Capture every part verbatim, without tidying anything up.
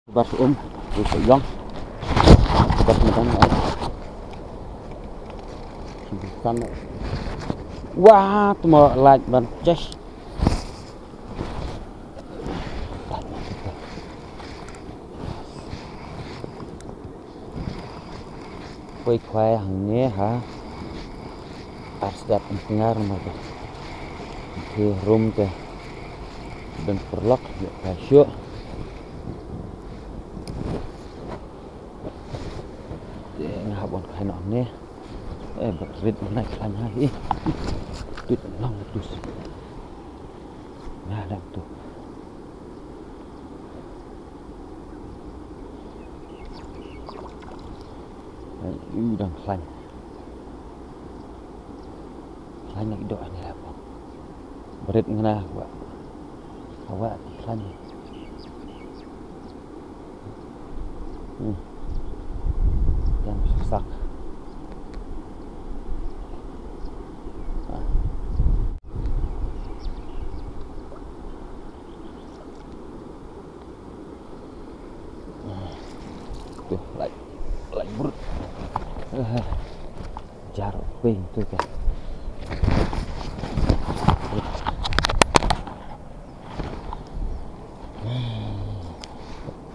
Bar um, bar ïong. Bar madan. Wah, tmo light ban check. Poi khwai hangne ha. Ar sdat ngar ma ba. Te rum te. Don paralok ïa khwai shuh. Te nga hap ban khwai noh ne. Eh, ba rit ma nai khlaiñ ha hi. Tut nang tus. Nga dang tu. Ai, u dang khlaiñ. Khlaiñ na i doh ani la pok. Bret ngana wa. Awa khlaiñ. Hmm. Yang sak. Ah. Tuh, lai, lai brut. Eh, jar ping tu kan.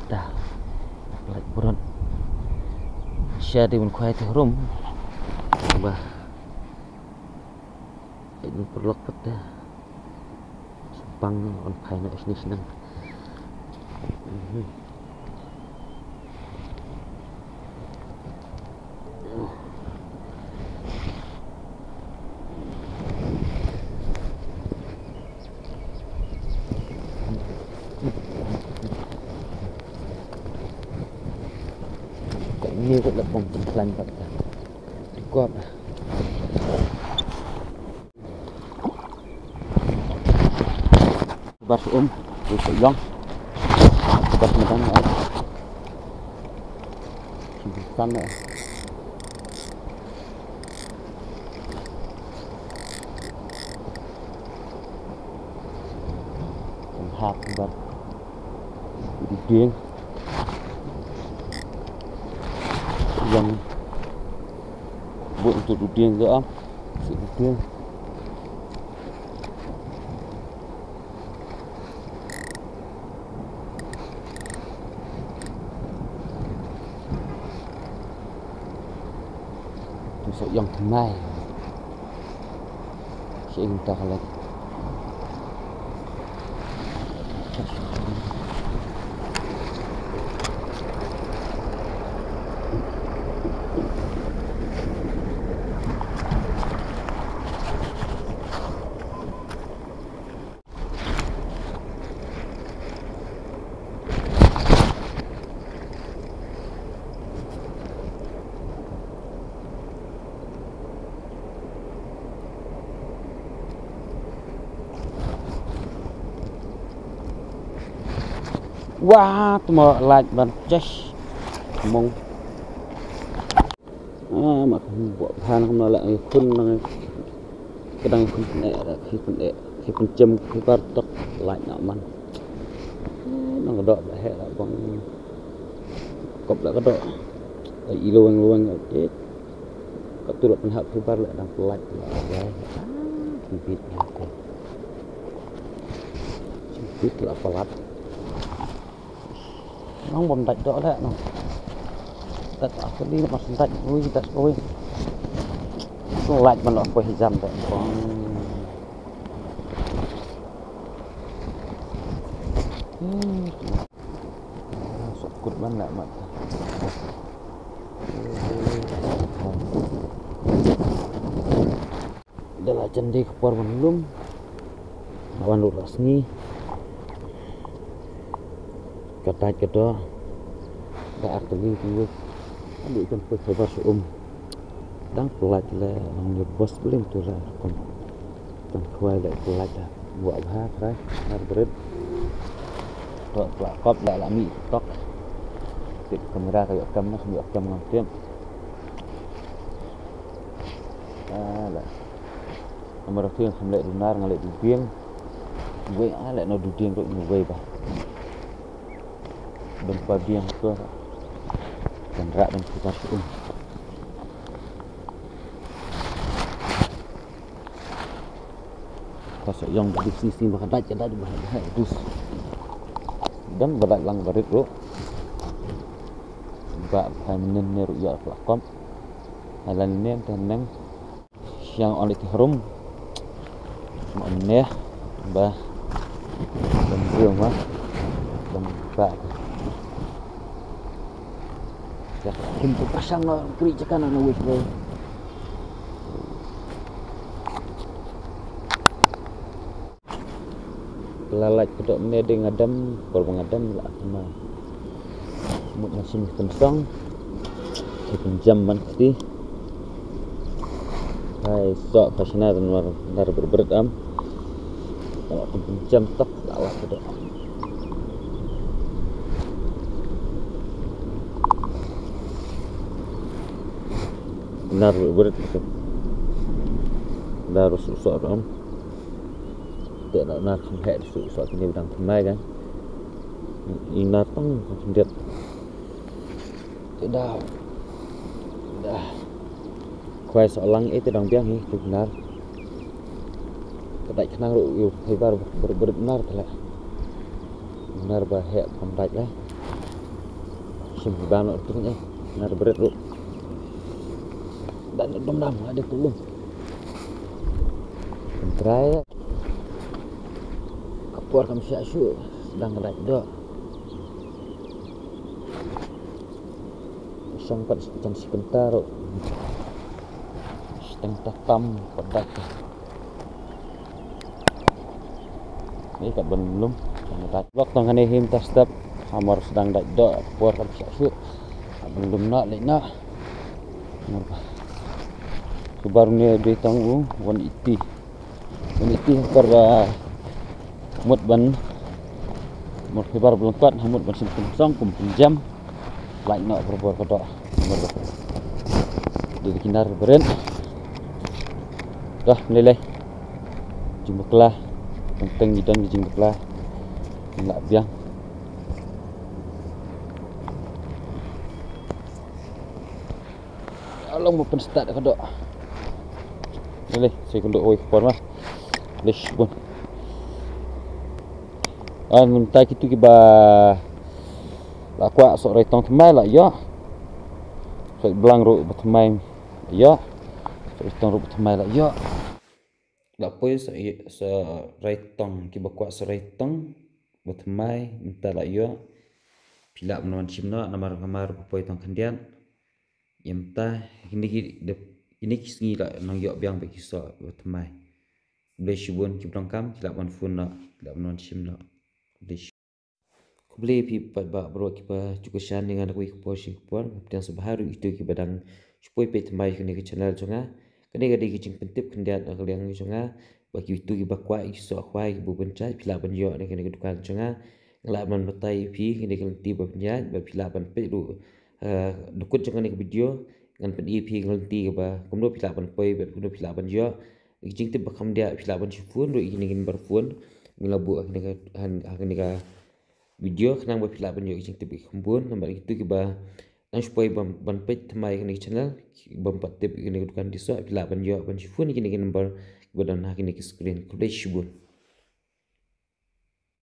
Dah, lai brut. Sha di ban khwai tu rum. Bah. Ini perlok pete. Bang on phai na sini senang. Mhm. Ini kot la bang pelan pat. Kuat. Bar um, bar ïong. Bar madan. San. Kan hap bar. Di dieng. Yang buat untuk duding ke am. Si duding. Tu sa ïong thymmai. Shi ïong ta ka lek. Wah, tmo light ban check. Mong. Ah, ma khun buh phan khun la khun nang. Ka dang khun pyneh, khun pyneh, khun pynjem, khun par tok light na man. Nang ka doh ba heh la bang. Kop la ka doh. Ai, i loweng loweng la. Ka tu la pynhap khun par la dang light la. Ai, bit na ka. Bit la palat. Nang bom dait doh leh nang. Dat aku ni mas dait ui dat ui. Nang light man aku hijam dait. Hmm. Sukut man leh mat. Da la jan dei ka por ban lum. Wan lut la sngi. Ka dait ka doh. Da ar tylli tylli. Adu kan poi khawbar sha um. Dang pyllait le nang ïa bos blim tu le rukom. Dang khwai le pyllait da. Buh bha khrai. Har bret. Tok la kop la la mi tok. Tip kamera ka ïoh kam na ïoh kam ngam tip. Ah, la. Namar thiang kham leh dunar nga leh dudieng. Wei ah leh na dudieng ruh na wei ba. Don pa biang to. Kan rak don kita shu. Ka sa ïong ba sing sing ba ka dait ka dait ba ka dait dus. Dang ba dait lang barit ruh. Ba phai mynnin ne ruh ïa pla kop. Hai lan nen te neng. Siang on iti harum. Ma ne ba. Dang ziang ma. Dang ba. Ya, kim tu pasang na kri jakan na wis. Lalait ka dok ne ding adam, por bang adam la ma. Mut na sini pensong. Ki penjam man kti. Hai sok pasna dan war dar berberet am. Kalau penjam tok lalait ka dok. Nar berberet gitu. Nar sok am. Te na nar kham heh su sa kine bidang thymmai kan. I nar tang khyndiat. Te da. Da. Khwai sa lang eh te dang biang hi tu nar. Ka dait khnang ruh ïa phi bar bar nar te la. Nar ba heh kam dait la. Sim hi bam la tu eh. Nar beret ruh. Dan dom dam ada pulung. Trai. Ka por kam shah shuh, sdang ka dait doh. Shong pat kan shi kynta ruh. Sdang tatam pat dait. Ni kat ban lum, sdang ka dait. Lok tang kane him ta step, hamar sdang dait doh, ka por kam shah shuh. Ban lum noh leit noh. Namar ba. Subaru ne dei tang u one eighty. Wan iti kor ba mut ban mut khibar blong kwat ha mut ban sim kum song kum kum jam. Lai nok bor bor ka dok. Bor bor. Di kinar beren. Dah nilai. Jing bakla. Teng teng gidan jing bakla. Nggak biang. Along mo pynstad ka dok. Leh, sai ka dok oi por ma. Leh bun. An mynta kitu kiba la kwah sok rai tong thymmai la ïoh. Sok blang ruh ba thymmai la ïoh. Sok rai tong ruh ba thymmai la ïoh. La poi sok rai tong kiba kwah sok rai tong ba thymmai mynta la ïoh. Phi lah ban wan shim noh namar nga mar ba poi tong khyndiat. Ïa mynta kine ki dep kine ki sngi la nang ïoh biang ba ki sok ba thymmai. Khublei shibun ki ba donkam ki lah ban phone noh ki lah ban wan shim noh. Khublei shibun. Khublei phi paidbah baroh kiba ju kyrshan ïa nga na kawei ka por sha kawei ka por. Nga pdiang sngewbha ruh ïa kito kiba dang shu poi peit thymmai kane ka channel jong nga. Kane ka dei ka jingpyntip khyndiat na ka liang jong nga. Ba kito kiba kwah ïa ki soh khwai kiba bun jait phi lah ban ïoh na kane ka dukan jong nga. Nga lah ban batai ïa phi kane ka lynti ba pynïaid ba phi lah ban peit ruh. Eh, dukut jong kane ka video ngan pyni ïa phi ka lynti kaba kumno phi lah ban poi bad kumno phi lah ban ïoh. Ka jingtip ba kham diah phi lah ban shu phone ruh ïa kine ki number phone. Ngi la buh ha kane ka, ha, ha kane ka video khnang ba phi lah ban ïoh ka jingtip ba kham bun namar kito kiba nang shu poi ban, ban peit thymmai kane ka channel, ban pat tip ïa kane ka dukan disoh, phi lah ban ïoh ban shu phone ïa kine ki number kiba don ha kane ka screen. Khublei shibun.